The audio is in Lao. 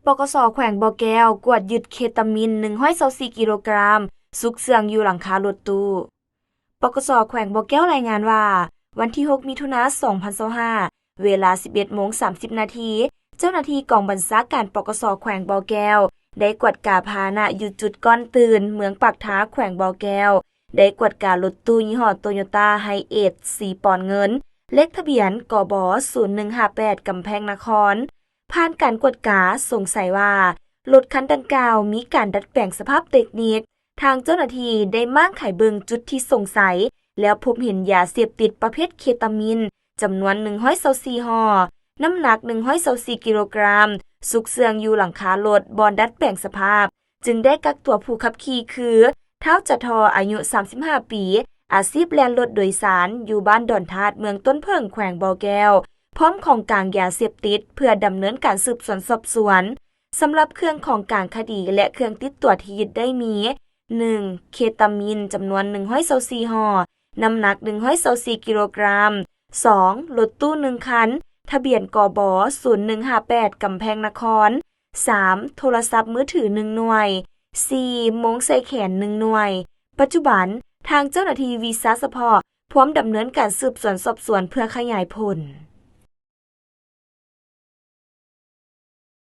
ປກສ ແຂວງບໍ່ແກ້ວ ກວດຍຶດເຄຕາມິນ ໜຶ່ງຮ້ອຍຊາວສີ່ກິໂລກຣາມ ຊຸກເຊື່ອງຢູ່ຫຼັງຄາລົດຕູ້. ປກສ ແຂວງບໍ່ແກ້ວລາຍງານວ່າ ວັນທີຫົກ ມິຖຸນາ ສອງພັນຊາວຫ້າ ເວລາ ສິບເອັດໂມງ ສາມສິບນາທີ ເຈົ້າໜ້າທີ່ກອງບັນຊາການ ປກສ ແຂວງບໍ່ແກ້ວ ໄດ້ກວດກາພາຫະນະຢູ່ຈຸດກ້ອນຕື່ນ ເມືອງປາກທາ ແຂວງບໍ່ແກ້ວ ໄດ້ກວດກາລົດຕູ້ຍີ່ຫໍ້ໂຕໂຍຕ້າໄຮເອດ ສີບອນເງິນ ເລກທະບຽນ ກບ ສູນໜຶ່ງຫ້າແປດ ກຳແພງນະຄອນ. ຜ່ານການກວດກາ ສົງໄສວ່າລົດຄັນດັ່ງກ່າວມີການດັດແປງສະພາບເຕັກນິກ. ທາງເຈົ້າໜ້າທີ່ໄດ້ມ້າງໄຂເບິ່ງຈຸດທີ່ສົງໄສ ແລ້ວພົບເຫັນຢາເສບຕິດປະເພດເຄຕາມິນ ຈຳນວນໜຶ່ງຮ້ອຍຊາວສີ່ຫໍ່, ນ້ຳໜັກໜຶ່ງຮ້ອຍຊາວສີ່ກິໂລກຣາມ ຊຸກເຊື່ອງຢູ່ຫຼັງຄາລົດບ່ອນດັດແປງສະພາບ, ຈຶ່ງໄດ້ກັກຕົວຜູ້ຂັບຂີ່ຄື ທ້າວ ຈະທໍ ອາຍຸສາມສິບຫ້າປີ, ອາຊີບແລ່ນລົດໂດຍສານ ຢູ່ບ້ານດອນທາດ ເມືອງຕົ້ນເຜິ້ງ ແຂວງບໍ່ແກ້ວ ພ້ອມຂອງກາງຢາເສບຕິດ ເພື່ອດຳເນີນການສືບສວນສອບສວນ. ສຳລັບເຄື່ອງຂອງກາງຄະດີ ແລະ ເຄື່ອງຕິດຕົວທີ່ຍຶດໄດ້ມີ ໜຶ່ງ ເຄຕາມິນ ຈຳນວນໜຶ່ງຮ້ອຍຊາວສີ່ຫໍ່, ນ້ຳໜັກໜຶ່ງຮ້ອຍຊາວສີ່ກິໂລກຣາມ, ສອງ ລົດຕູ້ໜຶ່ງຄັນ ທະບຽນ ກບ ສູນໜຶ່ງຫ້າແປດ ກຳແພງນະຄອນ, ສາມ ໂທລະສັບມືຖືໜຶ່ງໜ່ວຍ, ສີ່ ໂມງໃສ່ແຂນໜຶ່ງໜ່ວຍ. ປັດຈຸບັນ ທາງເຈົ້າໜ້າທີ່ວິຊາສະເພາະ ພວມດຳເນີນການສືບສວນສອບສວນເພື່ອຂະຫຍາຍຜົນ.